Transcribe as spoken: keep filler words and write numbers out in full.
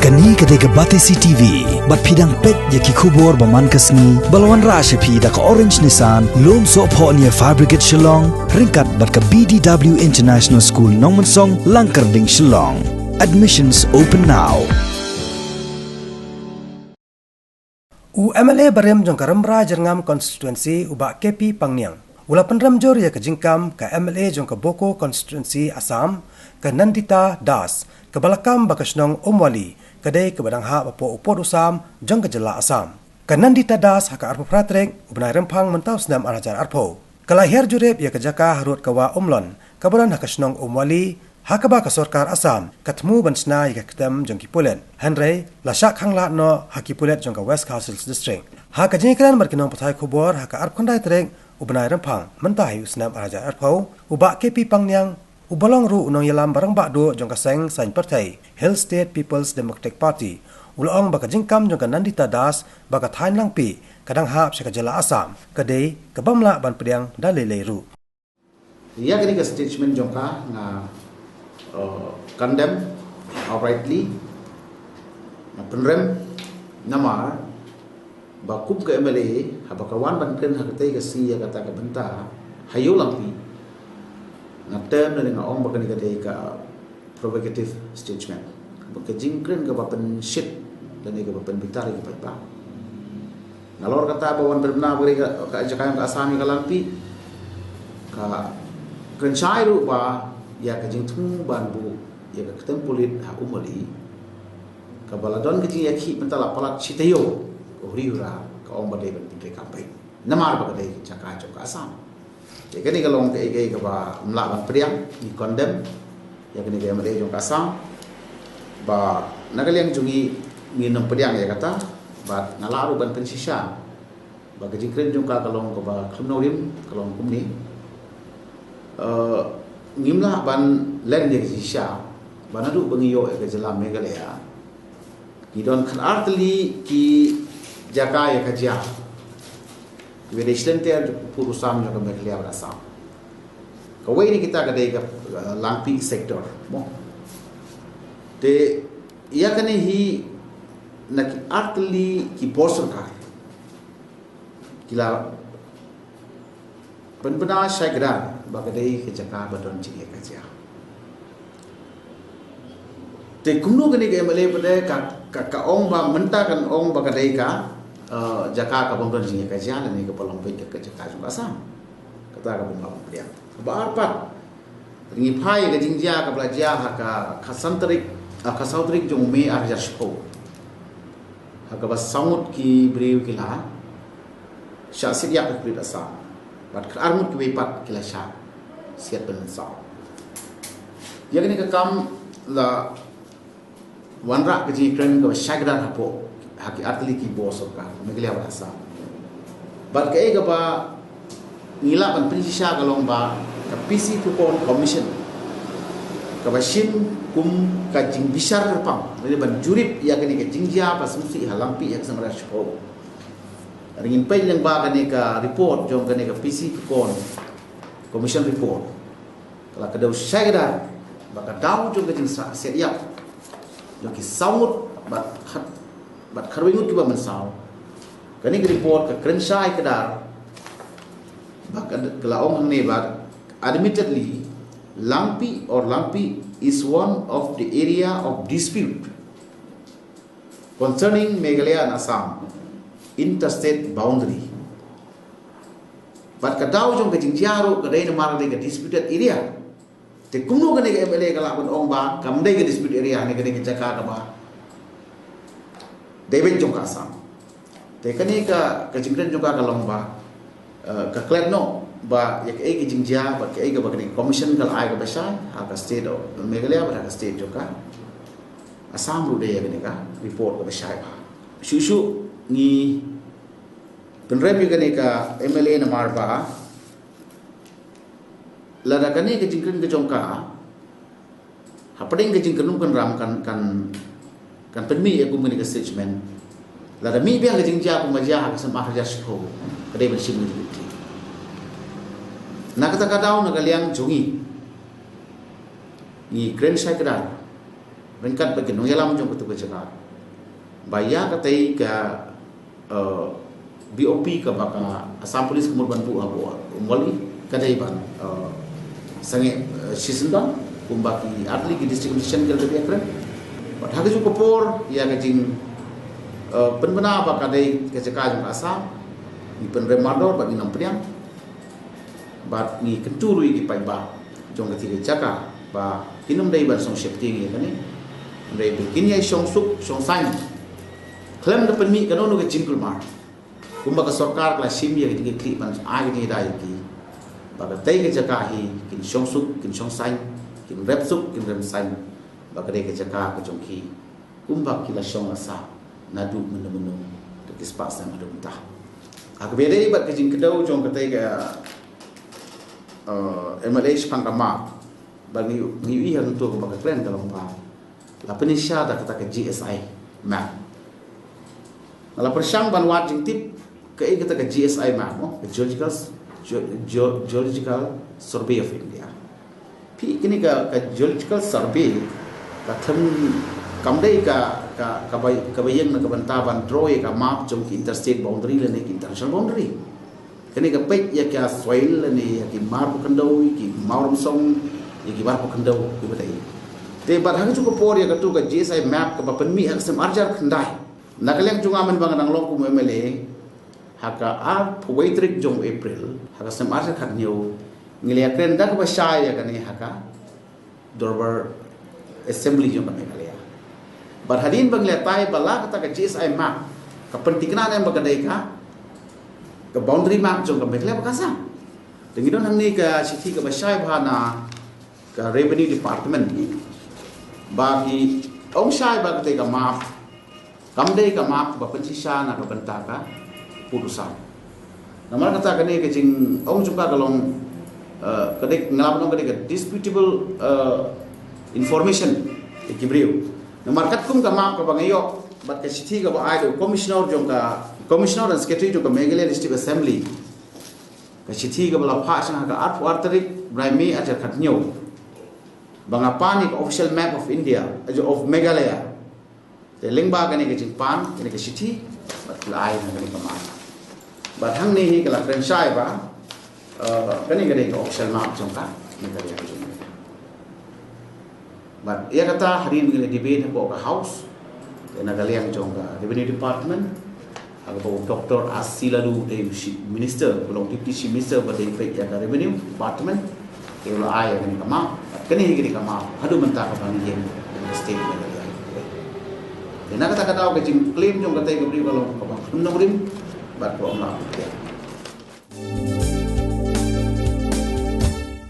Kane ka dei ka Batesi T V, bad phi dang peit ïa ki khubor ba man ka sngi, ba la wanrah sha phi da ka Orange Nissan, Lumsohphoh near Fire Brigade Shillong, ryngkat bad ka B D W International School Nongmensong, Langkyrding, Shillong. Admissions open now. U M L A barim jong ka Rymrai Jyrngam Constituency, u Bah K P Pangniang, u la pynrem jur ïa ka jingkam ka M L A jong ka Bokajan Constituency, Assam, ka Nandita Das, kaba la kam ba ka shnong Umwali ka dei kaba dang hap hapoh u pud u sam jong ka jylla Assam. Ka Nandita Das, ha ka arphew phra tarik u bnai Rymphang mynta u snem ar hajar arphew, ka la hiar jurip ïa ka jaka harud ka wah Umlon, kaba don ha ka shnong Umwali, ha kaba ka sorkar Assam ka thmu ban shna ïa ka ktem jong ki pulit, hynrei la shah khanglad noh ha ki pulit jong ka West Khasi Hills District. Ha ka jingïakren bad ki nongpathai khubor ha ka arphew khyndai tarik u bnai Rymphang mynta hi u snem ar hajar arphew, u Bah K P Pangniang, uba long ruh u nongïalam ba rangbah duh jong ka seng saiñ pyrthei Hill State People's Democratic Party, u la ong ba ka jingkam jong ka Nandita Das ba ka thaiñ Langpih ka dang hap sha ka jylla Assam ka dei kabym lah ban pdiang da lei lei ruh. Ïa kane ka statement jong ka nga, uh, condemn outrightly, nga pynrem, namar ba kum ka M L A, haba ka wan ban kren ha katei ka sngi ïa kata ka bynta ha Ïew Langpih, nga term lane nga ong ba kane ka dei ka provocative statement. Ba ka jingkren kaba pynshit lane kaba pynbitar ïa ki paidbah. Nalor kata ba wan pynbna ba ka, ka jaka jong ka Assam ïa ka Langpih, ka kren shai ruh ba ïa ka jingthmu ban buh ïa ka ktem pulit ha Umwali, kaba la don ka jingïakhih mynta la palat shi taïew, ka huri hura ka ong ba dei ban pyntreikam beit, namar ba ka dei ka jaka jong ka Assam. Te kane ka long kaei kaei kaba ym lah ban pdiang, ngi condemn ïa kane ka M L A jong ka Assam. Ba na ka liang jong ngi, ngin ym pdiang ïa kata, bad nga lah ruh ban pynshisha ba ka jingkren jong ka ka long kaba khlem nongrim, ka long kumne. Eh, ngim lah ban len ïa ka jingshisha ba naduh ba ngi ïoh ïa ka jylla Meghalaya, ngi don khatar tylli ki jaka ïa ka jia kiba dei shlynter jong u pud u sam jong ka Meghalaya bad Assam. Kawei na kita ka dei ka, uh, Langpih sector, mo. Te ïa kane hi na ki ar tylli ki bor sorkar ki la pynbna shai kdar ba ka dei ka jaka ba don jingïakajia. Te kumno kane ka M L A pat ka, ka, ka ong ba mynta kan ong ba ka dei ka, eh, jaka ka bym don jingïakajia lane kaba long beit ka jaka jong ka Assam. Kata ka bym lah ban pdiang. Kaba ar pat, ngi phai ka jingjia kaba la jia ha ka, ka san tarik, ah, ka saw tarik jong u May ar hajar shiphew. Ha kaba saw ngut ki briew ki la shah siat ïap ha ka pulit Assam. Bad khatar ngut kiwei pat ki la shah siat pynsaw. Ïa kane ka kam la wanrah ka jingkren kaba shai kdar hapoh, ha ki ar tylli ki bor sorkar Meghalaya bad Assam. Bad kaei kaba ngi lah ban pynshisha ka long ba ka P C Thukon Commission kaba shim kum ka jingbishar kyrpang lane ban jurip ïa kane ka jingjia ba sngewsih ha Langpih ha ka snem ar hajar shiphew. Ngin peit lyngba kane ka report jong kane ka P C Thukon Commission report. Ka la kdew shai kdar ba ka daw jong ka jingshah siat ïap jong ki saw ngut bad khat, bad khatwei ngut kiba mynsaw, kane ka report ka kren shai kdar ba ka, ka la ong hangne ba, admittedly, Langpih or Langpih is one of the area of dispute concerning Meghalaya and Assam interstate boundary. Bad ka daw jong ka jingjia ruh ka dei namar ka dei ka disputed area. Te kumno kane ka M L A ka lah ban ong ba kam dei ka disputed area, ne ka dei ka jaka kaba dei beit jong ka Assam. Te kane ka, ka jingkren jong ka ka long ba, eh, ka klet noh ba ïa kaei ka jingjia bad kaei kaba kane ka commission ka la ai kaba shai ha ka state of Meghalaya bad ha ka state jong ka Assam ruh de ïa kane ka report kaba shai bha. Shuh shuh ngi pynrem ïa kane ka M L A namar ba lada kane ka jingkren ka jong ka hapdeng ka jingkynrum kynram kan, kan, kan pynmih ïa kum kane ka statement. Lada mih biang ka jingjia kum ka jia ha ka snem ar hajar shiphew, ka dei ban shim ka jingkynti. Na kata ka daw na ka liang jong ngi, ngi kren shai kdar ryngkat bad ki nongïalam jong katu ka jaka ba ïa katei ka, eh, B O P kaba ka Assam Police ka mut ban buh ha Umwali ka dei ban, eh, sangeh, eh, shisyndon kumba ki artylli ki district administration ki la dep ïakren. Bad ha kajuh ka por ïa ka jing, eh, pynbna ba ka dei ka jaka jong ka Assam, ngi pynrem mardor bad ngi nang pdiang. Bad ngi kyntu ruh ïa ki paidbah jong kata ka jaka ba kin ym dei ban shong sheptieng ïa kane. Hynrei ba kin ïai shong suk shong saiñ khlem da pynmih kano kano ka jingkulmar. Kumba ka sorkar ka la shim ïa ka jingkitkhlieh ban ai ka jingïada ïa ki, ba katei ka jaka hi kin shong suk kin shong saiñ, kin rep suk kin rep saiñ, ba ka dei ka jaka ka jong ki kumba ki la shong la sah naduh mynno mynno da ki spah snem haduh mynta. Ha kaba ïadei bad ka jingkdew jong katei ka, eh, M L A shaphang ka map, ba ngi, ngi ïohi hangto kaba ka kren ka long ba la pynshai da kata ka G S I map. Nga la pyrshang ban wad jingtip kaei kata ka G S I map, mo, ka geological, geo-, geo-, geological survey of India. Phi, kane ka, ka geological survey ka them, kam dei ka, ka, kaba, kaba ïeng na ka bynta ban draw ïa ka map jong ki interstate boundary lane ki international boundary. Kane ka peit ïa ka soil lane ïa ki mar pukhyndiew, ki maw ramsong, ïa ki mar pukhyndiew kiba dei. Te bad ha kajuh ka por ïa katu ka G S I map kaba pynmih ha ka snem arhajar khyndai. Na ka liang jong nga mynba nga dang long kum M L A, ha ka arphew tarik jong April ha ka snem arhajar khathynñiew, ngi la ïakren da kaba shai ïa kane ha ka dorbar assembly jong ka Meghalaya. Bad hadien ba ngi la batai ba la kata ka G S I map ka pynthikna ne em ba ka dei ka, ka boundary map jong ka Meghalaya bad ka Assam. Te ngi don hangne ka shithi kaba shai bha na ka Revenue Department ba ki ong shai ba katei ka map kam dei ka map ba pynshisha na ka bynta ka pud u Assam. Namar kata kane ka jingong jong ka ka long, eh, ka dei, nga la ban ong ka dei ka disputable, eh, information ïa ki briew. Namar katkum ka map kaba nga ïoh bad ka shithi kaba ai da u commissioner jong ka, commissioner and secretary jong ka Meghalaya District Assembly, ka shithi kaba la phah sha nga ha ka arphew ar tarik bnai May arhajar khathynñiew, ba nga pan ïa ka official map of India, eh, of Meghalaya. Te lyngba kane ka jingpan, kane ka shithi, bad ki la ai na kane ka map. Bad hangne hi ka la kren shai ba, eh, kane ka dei ka official map jong ka, ne ka dei ka jong ka. Bad ïa kata hadien ba ngi la debate hapoh ka House, te na ka liang jong ka Revenue Department, ha kaba u Doctor R C Ladoo u dei u Chief Minister, u long Deputy Chief Minister ba dei peit ïa ka Revenue Department, te u la ai ïa kane ka map, bad kane hi kane ka map haduh mynta kaba ngi ïeng ha ka state Meghalaya. Te na kata ka daw ka jingclaim jong katei ka briew ka long kaba khlem nongrim bad kaba ym lah ban pyntiat.